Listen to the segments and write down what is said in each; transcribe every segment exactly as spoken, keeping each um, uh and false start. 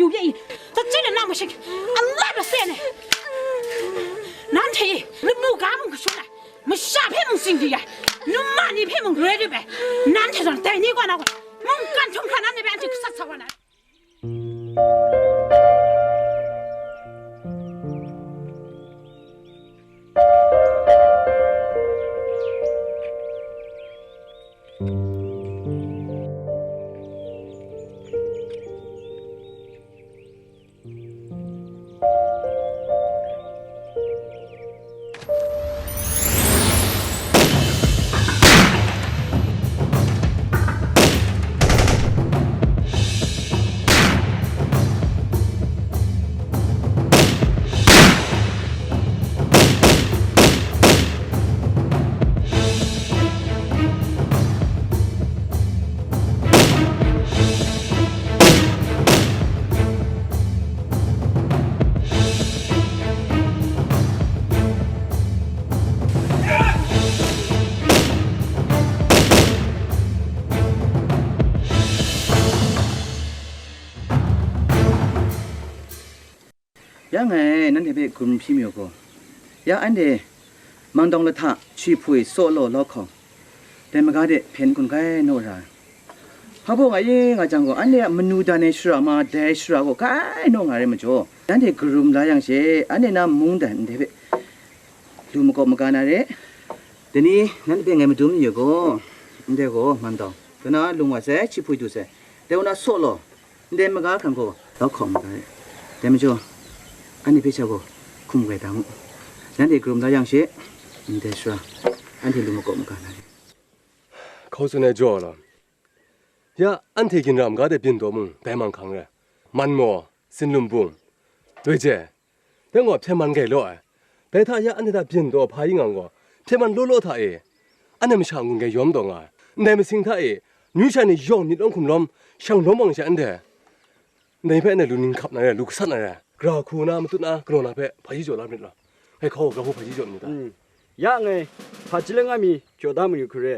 yu bya i, tachyit na mung shing, a lat a sen e. Nanhte e lamu ga mung kashun ai, masha hpe mung sing di ai, numa ni hpe mung rai rai bai, nanhte zawn dai ni kaw na gaw, mungkan htum hkra nanhte hpe anhte gasat sa wa na. Ya ngai nanhte hpe hkum hpyi mayu gaw, ya anhte Mandawng lahta, Chihpui, Sawlaw, Lawhkawng, dai maga de hpyen gun kai naw ra ai. Hpa baw nga ye nga jang gaw, anhte a manu dan ai shara ma dai shara gaw kai naw nga re majaw, nanhte karum la yang she, anhte na mungdan ndai hpe lu makawp maga na re. Dai ni, nanhte hpe ngai madun mayu gaw, ndai gaw Mandawng, dai na lung wa sai, Chihpui du sai, dai wa na Sawlaw, ndai maga hkang gaw Lawhkawng maga re. Dai majaw, anhte hpe sha gaw hkum grai da mu. Nanhte karum la yang she, ndai shara, anhte lu makawp maga na re. Hkau tsun ai jaw lam, ya anhte ginra maga de byin taw mung, dai manghkang re. Man maw, sinlum bung, loi je, dai gaw hpyen man grai law ai. Dai hta ya anhte hta byin taw hpa yin ngang gaw, hpyen man law law hta e, anhte masha n-gun grai yawm taw nga ai. Ndai masing hta e, amyu sha ni yawng myit lawm hkum lawm, shang lawm wang ai sha anhte, ndai hpe anhte lu ning hkap na re, lu gasat na re. Gara hku na matut na kanaw na hpe hpaji jaw la myit law. Ngai hkau, gara hku hpaji jaw myit ta? Mm. Ya ngai hpaji langa mi jaw da mayu hkru re.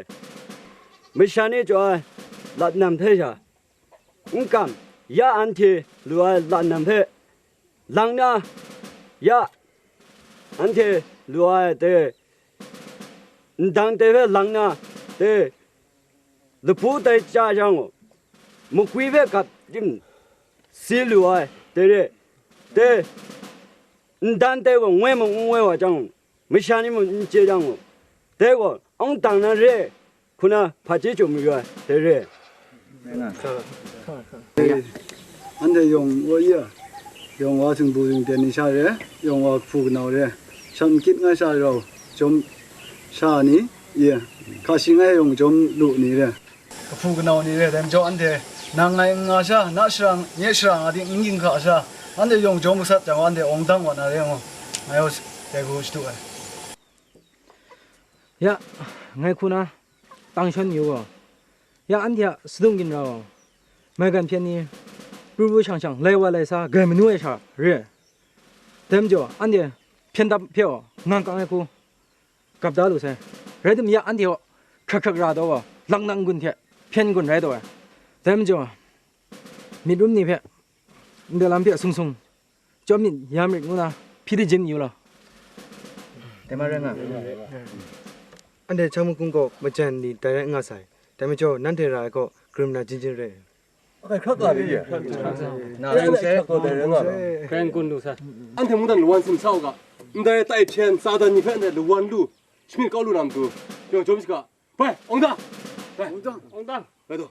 Masha ni jaw ai lat nam hte sha, n kam, ya anhte lu ai lat nam hpe lang na, ya anhte lu ai dai ndang dai hpe lang na, dai lapu tai chya yang gaw, makwi hpe gat tim si lu ai dai re, dai ndan dai gaw ngoi mung n ngoi wa jang, masha ni mung n chye jang gaw, dai gaw awng dang na re, hku na hpaji jaw mayu ai dai re. Anhte yawng wa ya, yawng wa singbu singten ni sha re, yawng wa kahpu kanau re, shan kyit nga sha rau, jawm sha ni, ye, hka shi ngai yawng jawm lu ni re. Kahpu kanau ni re, dai majaw anhte nang ngai n nga sha, na shara, nye shara nga ting n ginhka sha, anhte yawng jawm gasat jang, anhte awng dang wa na re ngo, ngai gaw dai hku shadu ai. Ya, ngai hku na tang shawn yu gaw, ya anhte a sadung ginra gaw, maigan hpyen ni, pru pru shang shang, lai wa lai sa, grai manu ai sha re ai. Dai majaw, anhte hpyen dap hpe gaw, ngang kang ai hku gap da lu sai. Rai timung, ya anhte gaw hkrak hkrak ra taw gaw, laknak n-gun hte hpyen n-gun rai taw ai. Dai majaw, myit rum ni hpe ndai lam hpe sung sung, chyawm myit ya marit ngu na hpyi da jin yu law. Dai ma rai nga. Anhte Chang Makung gaw majan ni dai rai nga sai. Dai majaw, nanhte ra ai gaw, karum na jin jin re. Ahkai hkrak ga ni ye? Na, na, rai sai. Hkrak ga dai rai nga law. Hkrai n-gun lu sai. Anhte mungdan lawan sim sa u ga. Ndai tai hpyen, Satan ni hpe anhte lawan lu, shamyit kau lu na matu, yawng jawm shaga. Bai, awng dang! Bai. Awng dang! Awng dang! Bai taw.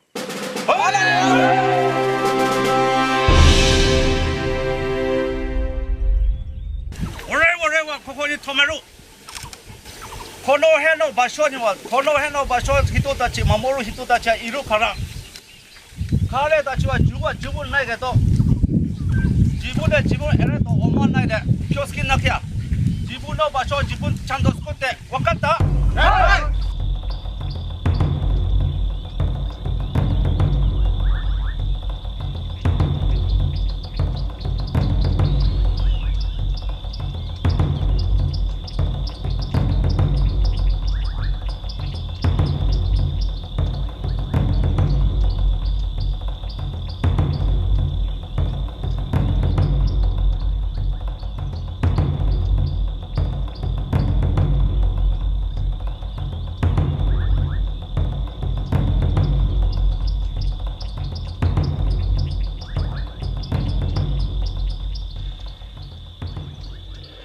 Warai, warai wa, hkawhkwa ni htawm ai ru. Hkawnaw hkawnaw bashaw ni wa, hkawnaw hkawnaw bashaw hito tachi, mamoru hito tachi, iru hkara. Hkare tachi wa, ju wa, ju bun nai gai taw. Ji bun de, ji bun ere taw, oma nai de, pyo skin na kya. Ji bun naw bashaw, ji bun chan taw skut de, wakat